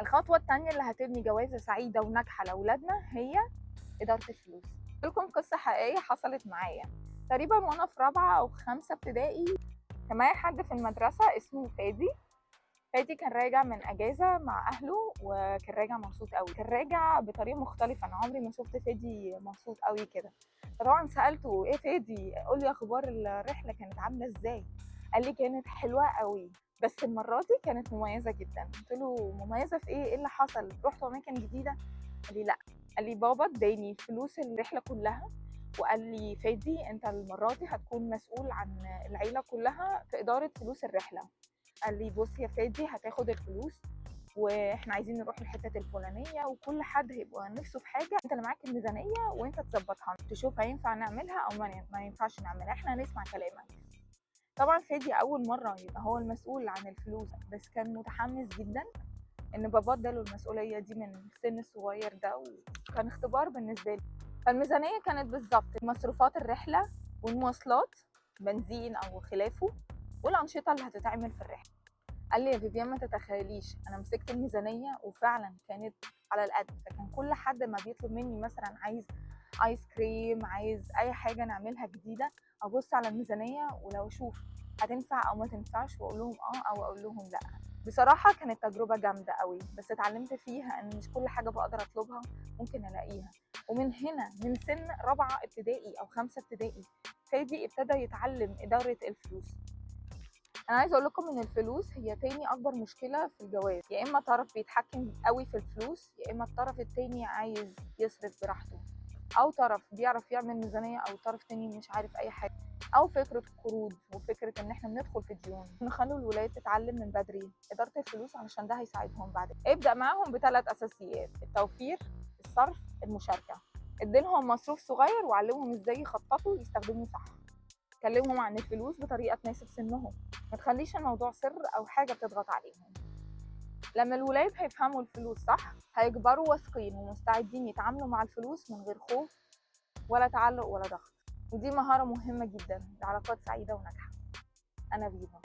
الخطوة التانية اللي هتبني جوازة سعيدة وناجحة لأولادنا هي إدارة الفلوس. لكم قصة حقيقية حصلت معايا تقريبا وأنا في رابعة أو خمسة ابتدائي. كان معايا حد في المدرسة اسمه فادي. فادي كان راجع من أجازة مع أهله، وكان راجع مبسوط قوي، كان راجع بطريقة مختلفة. أنا عمري ما شفت فادي مبسوط قوي كده. فطبعا سألته إيه فادي، قولي أخبار الرحلة كانت عاملة إزاي؟ قال لي كانت حلوة قوي، بس المرة دي كانت مميزة جدا. قلت له مميزة في إيه؟ إيه اللي حصل؟ رحت أماكن جديدة؟ قال لي لا، قال لي بابا اداني فلوس الرحلة كلها، وقال لي فادي انت المرة دي هتكون مسؤول عن العيلة كلها في إدارة فلوس الرحلة. قال لي بص يا فادي، هتاخد الفلوس واحنا عايزين نروح الحتة الفلانية، وكل حد هيبقى نفسه في حاجة، انت اللي معاك الميزانية وانت تظبطها، تشوف هينفع نعملها او ما ينفعش نعملها، احنا هنسمع كلامك. طبعا فادي اول مرة يبقى هو المسؤول عن الفلوس، بس كان متحمس جدا ان بابا اداله المسؤولية دي من السن الصغير ده، وكان اختبار بالنسبة لي. فالميزانية كانت بالظبط مصروفات الرحلة والمواصلات، بنزين او خلافه، والأنشطة اللي هتتعمل في الرحلة. قال لي يا فيفيان ما تتخيليش، أنا مسكت الميزانية وفعلا كانت على القد. فكان كل حد ما بيطلب مني مثلا عايز آيس كريم، عايز أي حاجة نعملها جديدة، أبص على الميزانية ولو أشوف هتنفع أو ما تنفعش وأقول لهم آه أو أقول لهم لأ. بصراحة كانت تجربة جامدة قوي، بس اتعلمت فيها إن مش كل حاجة بقدر أطلبها ممكن ألاقيها. ومن هنا من سن رابعة ابتدائي أو خمسة ابتدائي فادي ابتدى يتعلم إدارة الفلوس. أنا عايزة أقول لكم إن الفلوس هي تاني أكبر مشكلة في الجواز. يا إما طرف بيتحكم قوي في الفلوس، يا إما الطرف التاني عايز يصرف براحته، أو طرف بيعرف يعمل ميزانية، أو طرف تاني مش عارف أي حاجة، أو فكرة قروض وفكرة إن إحنا بندخل في ديون. نخلوا الولاد تتعلم من بدري إدارة الفلوس علشان ده هيساعدهم بعد. ابدأ معاهم بثلاث أساسيات: التوفير، الصرف، المشاركة. اديلهم مصروف صغير وعلمهم إزاي يخططوا ويستخدموه صح. كلمهم عن الفلوس بطريقة تناسب سنهم، ما تخليش الموضوع سر أو حاجة بتضغط عليهم. لما الولاد هيفهموا الفلوس صح هيكبروا واثقين ومستعدين يتعاملوا مع الفلوس من غير خوف ولا تعلق ولا ضغط. ودي مهارة مهمة جدا لعلاقات سعيدة وناجحة. أنا فيفا.